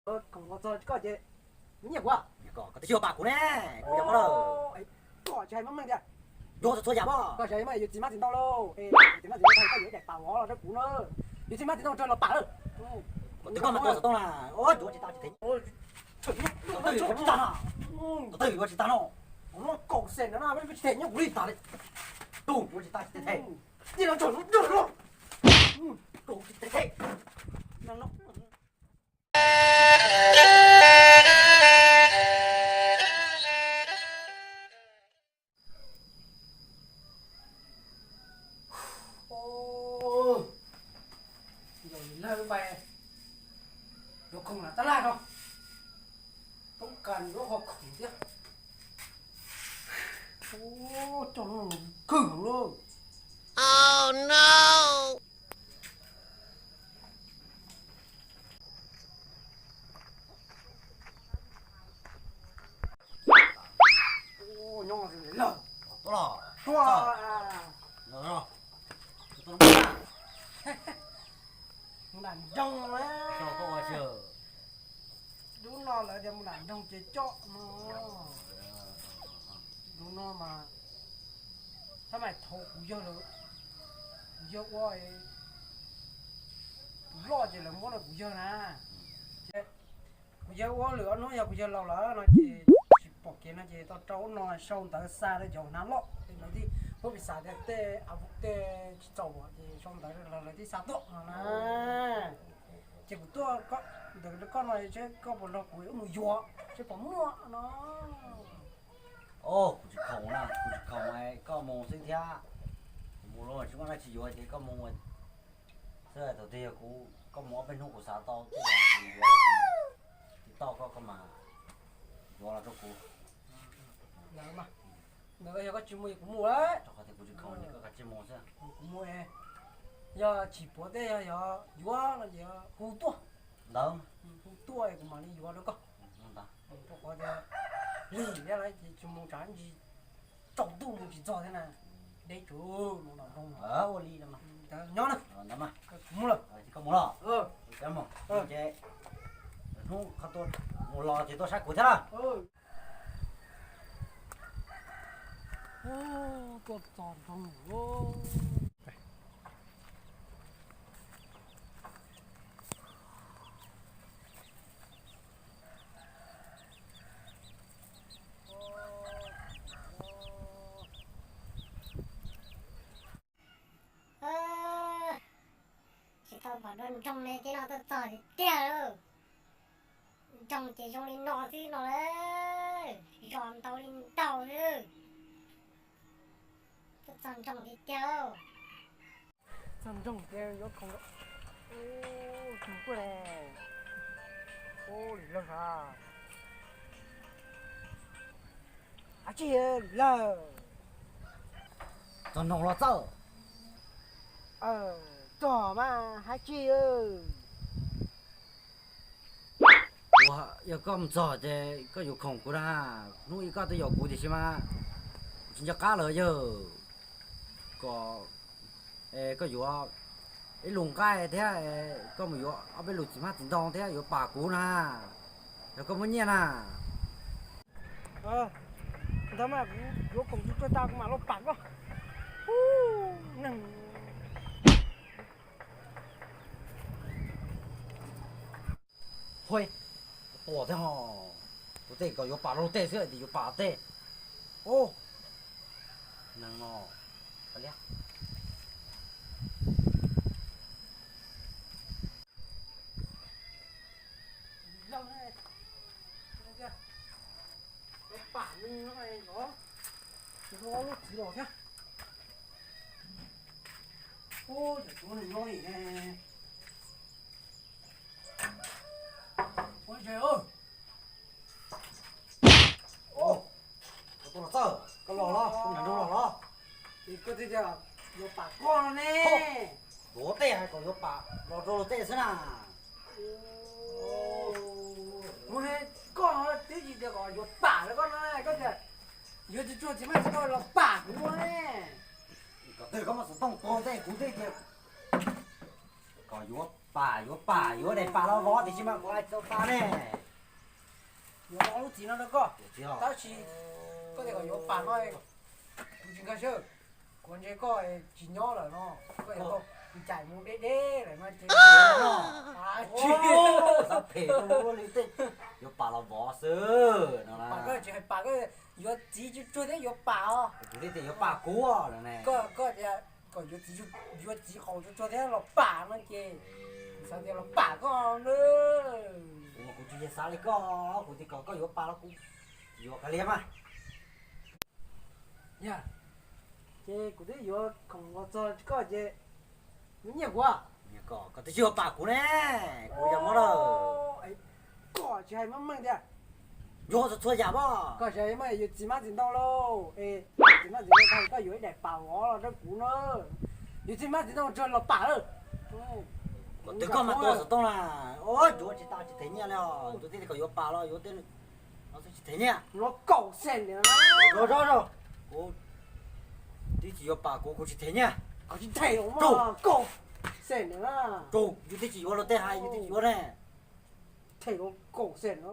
Khoom los txog koj ces nyiaj kuv. Koj twb tsis yog pam kuv ne, kuv yog mab lawm. Koj tsis hais meej meej tias yuav txhua yam mog. Koj tsis hais meej, yuav txiv hmab txiv ntoo lauj. Txiv hmab txiv ntoo tag koj yuav daim pam vov los rau kuv na. Yuav txiv hmab txiv ntoo rau los pam lawm. Koj twb koj mas koj xov tooj na. Yuav tsis tau tsis them. Twb yuav tsis tau no. Twb yuav tsis tau no. Kaum xees no na, tsis them nyob kuv li tas li. Tus yuav tsis tau tsis them. Tij laug tsom lub dawj no. Kuv tsis them. Yog li lawv pais yuav khoom lam tab laj no, toob kas yuav qhov khoom thiab. Coj lub no khwb heev lauj. Nyob lawm, tuaj, mus nram nroog na. Lub no lawv tias mus nram nroog ces coj no. Lub no mas tab mas thaum kuv yawg lawm, kuv yawg ua, kuv loj ces lawv muab rau kuv yawg na. Ces kuv yawg ua lwm ob hnub yog kuv yawg laus lawm no ces tsis pom kev no ces tau rau ub no sau ntawv xa rau cov hnav loj, lawv thiaj muab pis xav tias tej av tej tsis txaus ces sau ntawv los lawv thiaj xa tuaj no na. Ces kuv tuaj ntawm koj no seb koj puas nrog kuv wb mus yuav seb puas muaj no. Kuv tsis khoom na, kuv tsis khoom, koj mus xwb thiab. Kuv mus los tsis muaj dab tsi yuav ces koj mus xwb. Thaum twg yog kuv, koj mus ob peb hnub kuv xav tau tej yuav, tsis tau koj, koj mam yuav los rau kuv. Ntawd yog koj tsis mus kuv mus lawm. Rau qhov tias kuv tsis khoom ces koj kav tsij mus xwb. Kuv mus, yog tsis puav tej yog yuav no ces hu tuaj. Ntawd hu tuaj kuv mam li yuav rau koj. Rau qhov tias lig thiab lawm ces tsis mus tsam ntsis tsaus ntuj mus tsis txog thiab na. Deb tsum no nram nroog. Ua li ntawd nyob na. Kuv mus lawm. Koj mus los. Ces hnub qhov tuaj mus los ces tuaj saib kuv thiab na. Tuaj txog nroog. Tsis tau pom dua nroog li, tib no tuaj txog tiag tiag lauj. Nroog ces zoo li no xwb no lawm, zos ntau li ntau xwb. Tuaj txog nroog tiag tiag. Txog nroog ces yuav khoom. Tus tuaj ne. Ua li lawm a. Ab tsi lawm. Txog nroog los txawj. Txog mas hab tsi. Ua, yog koj mus txog ces koj yuav khoom kuv na. Hnub ib koj twb yaum kuv tiam sis mas kuv tsis nco qab lawm yawg. Kom koj yuav ib lus nqaij thiab koj mus yuav ob peb lus txiv hmab txiv ntoo thiab yuav pam kuv na. Yog koj muaj nyiaj na. Ntawd mas kuv yuav khoom tsuag tsuag tas kuv mam los pam koj. Neeg Hu, tua thiab ho. Tus tej kom yuav pam luag tej xwb tias yuav pam tej. Ub, neeg no, kav liam. Pam nws no, ob lub txiv los thiab. Ub, cov tuav nws nyob li ne. Ua tsaug. Koj los txawj, koj los los, koj nram nroog los los. Ces koj twb tias yuav pam koj no ne. Tuav tej hais kom yuav pam los rau luag tej xwb na. Mus ne, koj twb tsis tias kom yuav pam rau koj no, koj tias yuav tsis tsuag txiv hmab txiv ntoo los pam kuv ne. Kom twg koj muaj xov tooj tuav tej kuv twb tias kom yuav Pam yuav pam, yuav daim pam los vov tiam sis mas kuv hais tsis tau tas ne. Yuav vov lub txiv no rau koj, tab sis koj tias kom yuav pam no, kuv tsis nkag siab. Kuv ntse koj tsis nyob lawm no, koj yuav tau cais mus deb deb lawm no ces. Xav phem rau luag li tej, yuav pam los vov xwb no na. Pam koj tsis hais pam, koj yuav txiv tsuag tsuag thiab yuav pam os. Kuv thiaj tias yuav pam kuv no ne. Koj tias kom yuav txiv, yuav txiv qaum tsuag tsuag thiab los pam no ces kuv xav tias los pam koj na. Kuv mas kuv tsis yog xav li koj, kuv tias kom koj yuav pam los kuv yuav kav liam mas. Yog, ces kuv twb yuav khoom los txog koj ces, nyiaj kuv. Koj twb tsis yuav pam kuv ne, kuv yog mob lawm. Koj tsis hais meej meej tiag. Yuav txhua txhua yam mas. Koj tsis hais meej, yus txiv hmab txiv ntoo lauj, es txiv hmab txiv ntoo tag koj yuav ib daim pam vov los rau kuv na. Yus txiv hmab txiv ntoo tsuag los pam lawm. Kuv twb koj mas tua xov tooj na, yuav tsis tas tsis them nyiaj li os, kuv twb kom yuav pam los yuav tej no xwb tsis them nyiaj. Los kaum xees na. Los zov zog, kuv twb tsis yuav pam kuv, kuv tsis them nyiaj. Koj tsis them los kaum xees na. Yus twb tsis yuav los tej hais, yus twb tsis yuav ne. Them los kaum xees na.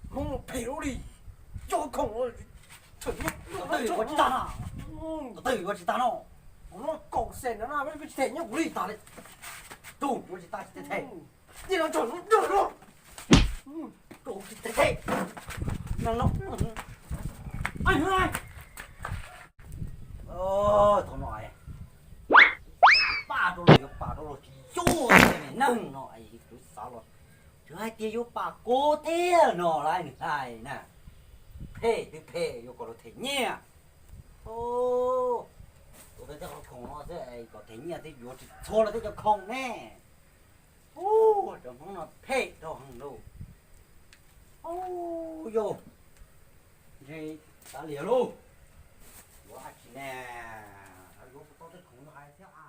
Hmoob mus phem lub li, coj khoom los them nyiaj. Twb yuav tsis tas no, twb yuav tsis tas no. Los kaum xees na, peb tsis them nyiaj kuv li tas li. Tus yuav tsis tas tsis them. Cia no tso no, no, no. Tus tsis them. No, no. Ai, no. Thaum no pam rau los yuav pam rau los tsis yuav, neeg no kuv xav los tsuas hais tias yuav pam kuv tiag no lawm nws hais na. Phem twb phem yuav kom los them nyiaj. Tus tej qhov khoom no xwb kom them nyiaj thiab yuav tsis txhua los tej cov khoom ne. Ub, cov Hmoob no phem dhau heev lauj. Ub, yog ntshe kav liam lauj. Yuav dab tsi ne, yuav tau tej khoom no hais thiab a.